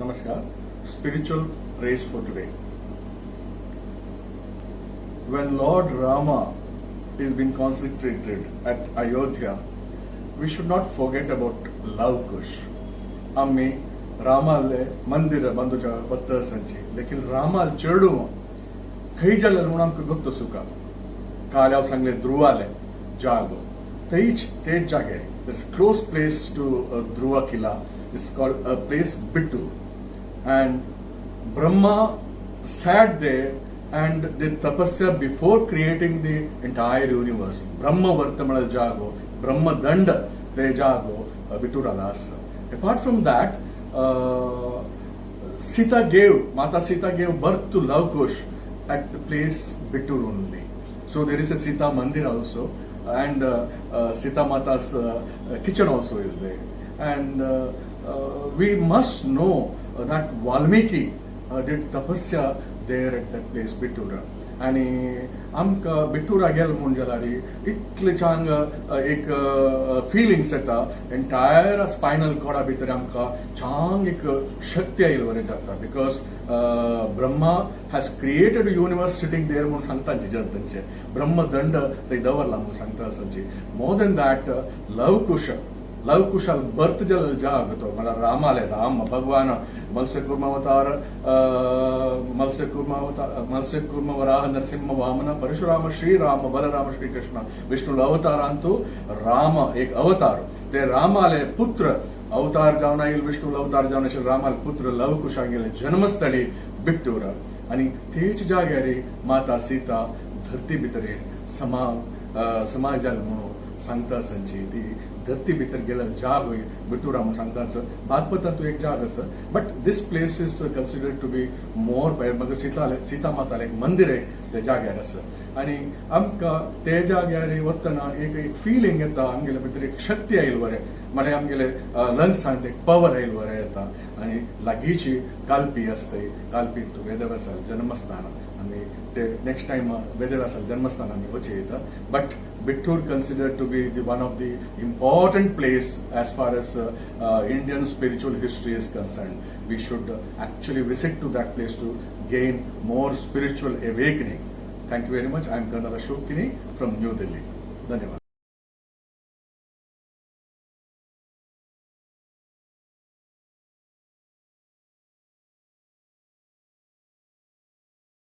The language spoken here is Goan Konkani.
नमस्कार. Spiritual praise for today. When Lord Rama is being consecrated at Ayodhya, we should not forget about Lav Kush. आम्ही रामाले मंदिर बांदूच्या वत्त संची, लेकिन रामाल चेडू खंय जालें म्हणून आमकां गुप्त सुका. काल हांव सांगले, ध्रुवाले जागो थंयच, तेच जाग्यार. This close place to Dhruva Kila is called a place Bittur, and Brahma sat there and did tapasya before creating the entire universe. Brahma Vartamala Jago, Brahma Danda te Jago, Bitturala asa. Apart from that, Mata Sita gave birth to Lav Kush at the place Bittur only. So there is a Sita Mandir also, and Sita Mata's kitchen also is there. And we must know that Valmiki did tapasya there at that place Bittura. आणि आमकां बिट्टुरा गेल म्हूण जाल्यार इतले चांग एक फिलिंग्स येता. एंटायर स्पायनल कॉर्डा भितर आमकां चांग एक शक्ती आयिल्ले बरें जाता, because Brahma has created universe sitting there म्हूण सांगता जनतांचे. ब्रह्मदंड थंय दवरला म्हूण सांगता आसाची. More than that, Lavkush, लवकुशाल birth जाल्लो जाग तो, म्हळ्यार रामाले, राम भगवान मत्स्य अवतार, मत्स्य अवतार, मत्स्य, कूर्म, वराह, नरसिंह, वामन, परशुराम, श्रीराम, बलराम, श्रीकृष्ण, विष्णु अवतारांतु राम एक अवतार. ते रामाले पुत्र अवतार जावन आयल, विष्णु अवतार जावन आशिल्ले रामाले पुत्र लवकुशांगेले जन्मस्थळी बिट्टूर. आणि तेच जाग्यार माता सीता धरती भितर समाज जाल म्हणून सांगता संची. ती धरती भितर गेल्या जाग बिटुरा म्हणून सांगता. भागवतांत एक जाग आसा, but this place is considered to be more. मागीर सीता माताले एक मंदिर आहे त्या जाग्यार आसा. आनी आमकां ते जाग्यार वतना एक एक फिलिंग येता. आमगेले भितर एक शक्ती आयल बरें, म्हळ्यार आमगेले लंग्सांत एक पवर आयल बरें येता. आनी लागींची कालपी आसता. कालपी वेदव्यासा जन्मस्थान. आमी ते नेक्स्ट टायम वेदव्यासा जन्मस्थान आमी वचूं येता. But Bittur considered to be the one of the important place as far as Indian spiritual history is concerned. We should actually visit to that place to gain more spiritual awakening. Thank you very much. I am Colonel Ashok Kini from New Delhi. धन्यवाद.